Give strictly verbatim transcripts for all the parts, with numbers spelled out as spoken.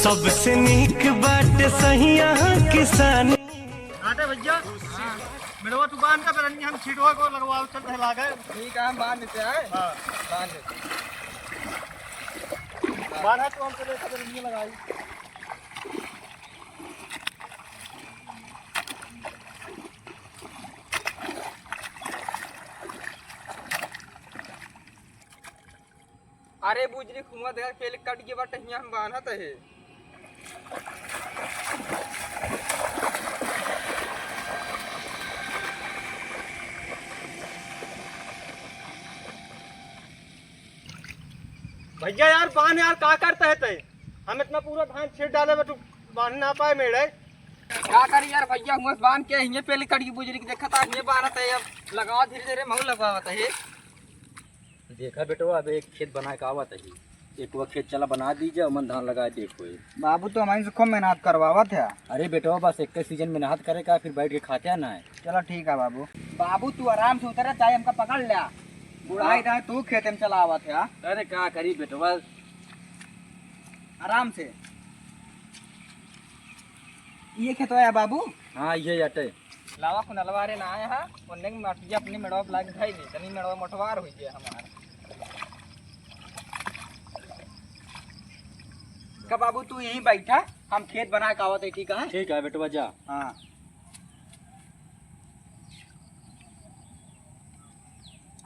सबसे नीक बाटे सहिया किसानी। काटे भैया, मेड़वा तू बांध का, फिर हम छीटवा को लगवाओ, चल रहे लागे। ठीक है, हम बांध देते हैं। हाँ। बांध देते हैं। बांधा तो हम चले, चले, नहीं लगाई। अरे बुजरी, कुआं देखा, पेल कट गया बाटे, हियां हम बान्हत है। भैया यार, बांध यार, का करता है तय? हम इतना पूरा धान छीट डाले बा, तू बांध ना पाए मेड़े। का करी यार भैया, हुआं से बांध के हियां पेल कट गई बुजरी के, देखा था हियां बांधत है, अब लगावा धीरे धीरे, महू लगावत है। देखा बेटवा, अब एक खेत बना के आवत है, एक वो खेत चला बना दीजिए, मन धान लगा दे कोई। बाबू तो हमारे से खूब मेहनत करवावत है। अरे बेटवा, बस एक सीजन मेहनत करे का, फिर बैठ के खाते ना है। चलो ठीक है बाबू। बाबू तू आराम से उतरा, चाहे हमका पकड़ लिया, बुढ़ाई हाँ। तू खेते में चला आवत है। अरे का करी बेटवा, आराम से। ये खेतवा है बाबू? हाँ, ये अटे। लावा कुनलवा रे ना आया हा, ओन्ने के मटिया अपने मेड़वा पे लाके धई दे, तनी मेड़वा मोटवार होई जे हमार। का बाबू तू यहीं बैठा, हम खेत बना के आवत है, ठीक है? ठीक है बेटवा, जा। हाँ।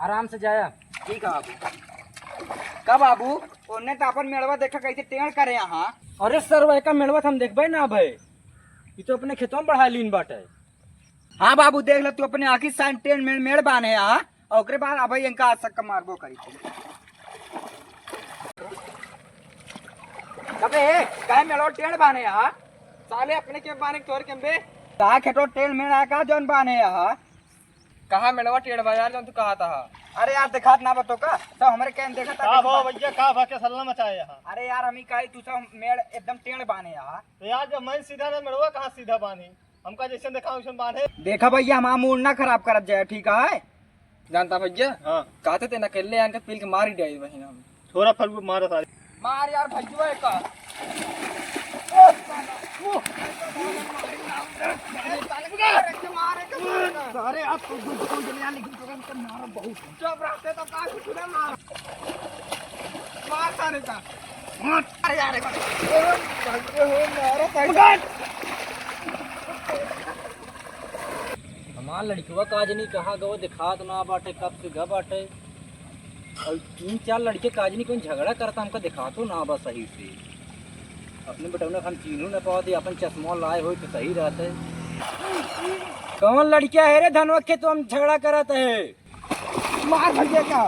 आराम से जाया। ठीक है बाबू। का बाबू, ओन्ने तो अपन मेड़वा देखा कैसे टेढ़ करे यहाँ। अरे सर, वह का मेड़वा तो हम देखबे ना भाई, ये तो अपने खेतवा में बढ़ा लीन बाटे। हाँ बाबू, देख ले तू अपने आँखी साइन टेढ़ मेढ़ मेड़ बान्हे यहाँ, और ओकरे बाद अब इनका आज तक मारबो करी थी। अबे ए, काहे मेड़वा टेढ़ बान्हे यहाँ? साले अपने के बान्हे तोर के बे। का खेतो टेढ़ मेढ़ आया का जौन बान्हे यहाँ? कहाँ मेड़वा टेढ़ बा यार, जौन तू कहत हा? अरे यार, देखात ना बा तोका, सब हमरे केन देखत का भा भैया, का भा के सल्ला मचाए हा? अरे यार, हम ही कही तू सब मेड़ एकदम टेढ़ बान्हे हा। तो यार, जब मैं सीधा ना मेड़वा कहाँ सीधा बान्ही? हमका जैसन देखा वैसन बान्हे। देखा भैया, हमार मूड ना खराब करत जाए, ठीक है? जानता भैया? हाँ। कहते ते ना अकेले आन के पील के मार ही डाई बहिन हम। छोरा फलगू मारा सारे। मार यार भैया का। सारे आप तो दो दो जने यार, लेकिन तो हमको मारो बहुत। चुप रहते तो का कुछ ना मार। मार सारे का। मार। अरे यार, एक बार। ओ, भाई, हो मारो, भाई। हमार लड़कवा काजनी कहाँ गवा, देखात ना बाटे, कब से गा बाटे। और तीन चार लड़के काजनी कौन झगड़ा करता, हमका देखातो ना बा सही से। अपने बेटौना के हम चीन्हू ना पावत, अपन चश्मा लाए होई तो सही रहते। कौन लड़किया है रे धनवा के तो हम झगड़ा करत है? मार भैया का।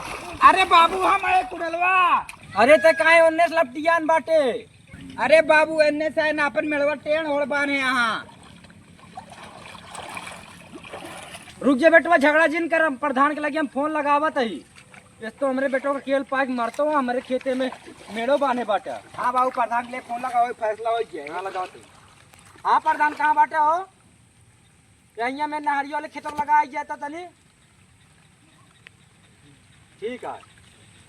अरे बाबू, हम आए कुड़लवा। अरे ते काहे ओन्ने से लपटियान बाटे? अरे बाबू, एन्ने से ना अपन मेड़वा टेढ़ होड़ बाने यहाँ। रुक जा बेटवा, झगड़ा जिन कर, हम प्रधान के लगे हम फोन लगावत हई। इस तो हमरे बेटवा का केल पाक मरतो, हमरे खेते में मेड़ो बाने बाटा। हाँ बाबू, प्रधान के लिए फोन लगाओ, फैसला हो जाए। हाँ, लगाओ तो। हाँ प्रधान, कहाँ बाटे हो? यहिया में नहरिया वाले खेतवा में लगाई जाता तनी। ठीक है,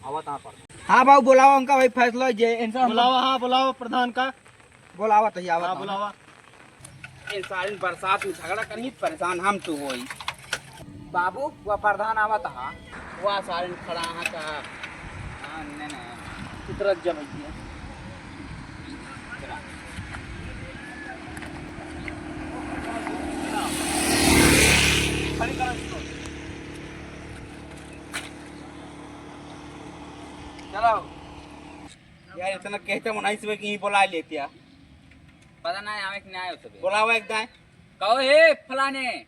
आवत हाँ पर। हाँ बाबू, बुलावा उनका भाई, फैसला हो जाए, इनसे हम बुलावा, हाँ, बुलावा प्रधान का। बुलावा तो, आवत हाँ, हाँ। बुलावा। इन सारे बरसात में झगड़ा करही, परेशान हम तो होई। बाबू, वह प्रधान आवत हा। वह सारे खड़ा हा का? हाँ, नहीं, नहीं। उतरत जा भैया। चला। खड़ी करो इसको। चलो। यार, इतना कहते मनाई सुबह कि यहीं बुला लेते यार। पता ना आवे कि ना आवे सुबह। बुलावा एक दाएं। कहो, "हे फलाने।"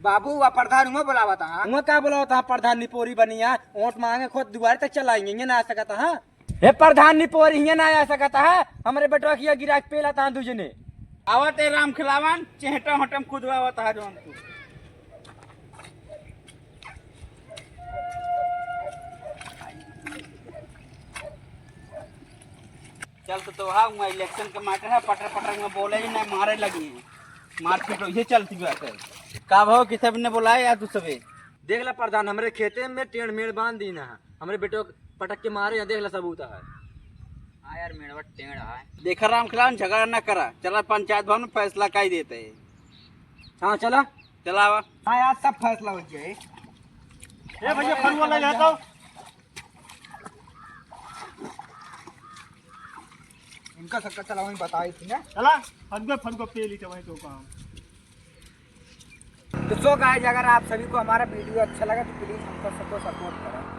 बाबू, वा प्रधान हुआ बुलावा था, हाँ? हुआ का बुलावा था? प्रधान निपोरी बनिया, ओट मांगे खुद दुआरे तक चलाएंगे, ये ना आ सकता, हाँ? हे प्रधान निपोरी, ये ना आ सकता, हाँ? हमरे बेटवा किया गिराक पेला था दूजने। आवत है राम खिलावन, चेहटा हटम खुद आवत है जौन तू। चल तो, तो हाँ, हुआ इलेक्शन के मैटर है, पटर पटर में बोले ही नहीं, मारे लगी हैं। मारपीट वैसे चलती बात है। का भाव किसे ने बुलाए यार तू सबे? देख ला प्रधान, हमरे खेते में टेढ़ मेढ़ बांध दी ना, हमरे बेटो पटक के मारे, यहाँ देख ला सबूत है। यार, मेड़वा टेढ़ है। देखा रामखिलावन, झगड़ा ना करा, चला पंचायत भवन में फैसला काई देते हैं। हाँ, चला। चला आवा। हाँ यार, सब फैसला हो जाए। ए भैया, फरुआ ले जाता हूँ। इनका सबका चला वहीं बताई थी ना। चला, फरुआ, फरुआ पे ली तो वहीं तो काम। तो so guys, अगर आप सभी को हमारा वीडियो अच्छा लगा तो प्लीज हमको सबको सपोर्ट करें।